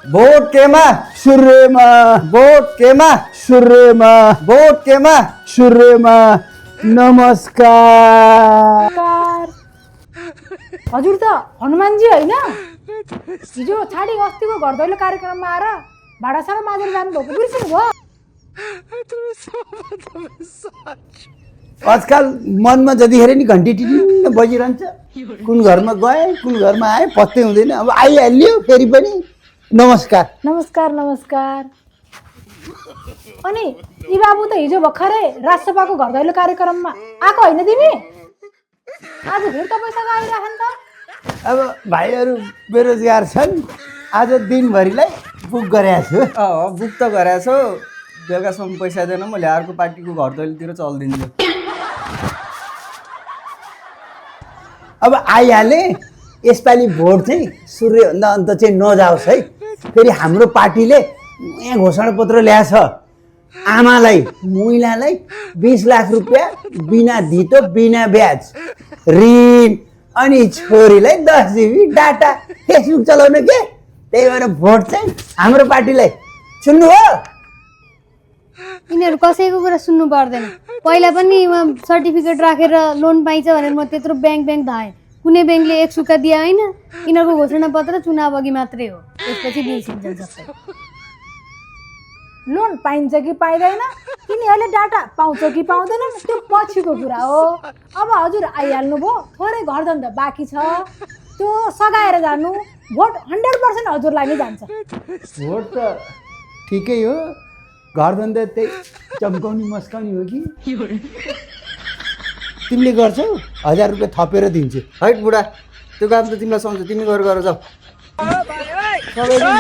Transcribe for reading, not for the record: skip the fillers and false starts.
Vote केमा सूर्यमा vote केमा सूर्यमा vote केमा सूर्यमा नमस्कार। हजुर त हनुमानजी होइन? हिजो छाडी अस्तिको घर दैलो कार्यक्रममा आएर भाडासाडा माझेर जानुभएको बिर्सिनु भयो? आजकल मनमा जतिखेर नि घन्टी टिटिन्न बजिरहन्छ। कुन घरमा गए कुन घरमा आए पत्तै हुँदैन। अब आइहाल्यो फेरि पनि नमस्कार। नमस्कार नमस्कार। अनि यी बाबु त हिजो भर्खरै राजसभाको घर दैलो कार्यक्रममा आएको होइन तिमी? आज फेरि तपाईँसँग आइराख नि त। अब भाइहरू बेरोजगार छन्, आज दिनभरिलाई बुक गरेको छु। बुक त गरेको छौ, बेलुकासम्म पैसा दिएन म अर्को पार्टीको घर दैलोतिर चल्दिन्छु। अब आइहाले। यसपालि भोट चाहिँ सूर्यभन्दा अन्त चाहिँ नजाओस् है। फेरि हाम्रो पार्टीले यहाँ घोषणा पत्र ल्याएछ, आमालाई महिलालाई 20 लाख रुपियाँ बिना धितो बिना ब्याज ऋण, अनि छोरीलाई 10 GB डाटा फेसबुक चलाउनु के। त्यही भएर भोट चाहिँ हाम्रो पार्टीलाई। सुन्नुभयो? यिनीहरू कसैको कुरा सुन्नु पर्दैन। पहिला पनि सर्टिफिकेट राखेर लोन पाइन्छ भनेर म त्यत्रो ब्याङ्क धाएँ। कुनै ब्याङ्कले 1 सुक्का दिए होइन। यिनीहरूको घोषणा पत्र चुनाव अघि मात्रै हो, त्यसपछि बिर्सिन्छन् सबै। लोन पाइन्छ कि पाइँदैन, तिनीहरूले डाटा पाउँछ कि पाउँदैनन् त्यो पछिको कुरा हो। अब हजुर आइहाल्नु भयो, थोरै घरधन्दा बाँकी छ, त्यो सघाएर जानु। भोट 100% हजुरलाई नै जान्छ। भोट त ठिकै हो, घरधन्दा त्यही चम्काउने मस्काउने हो कि। तिमीले गर्छौ? 1000 रुपियाँ थपेर दिन्छु। हैट बुढा, त्यो काम त तिमीलाई सम्झ, तिमी गर जाऊ। सबैले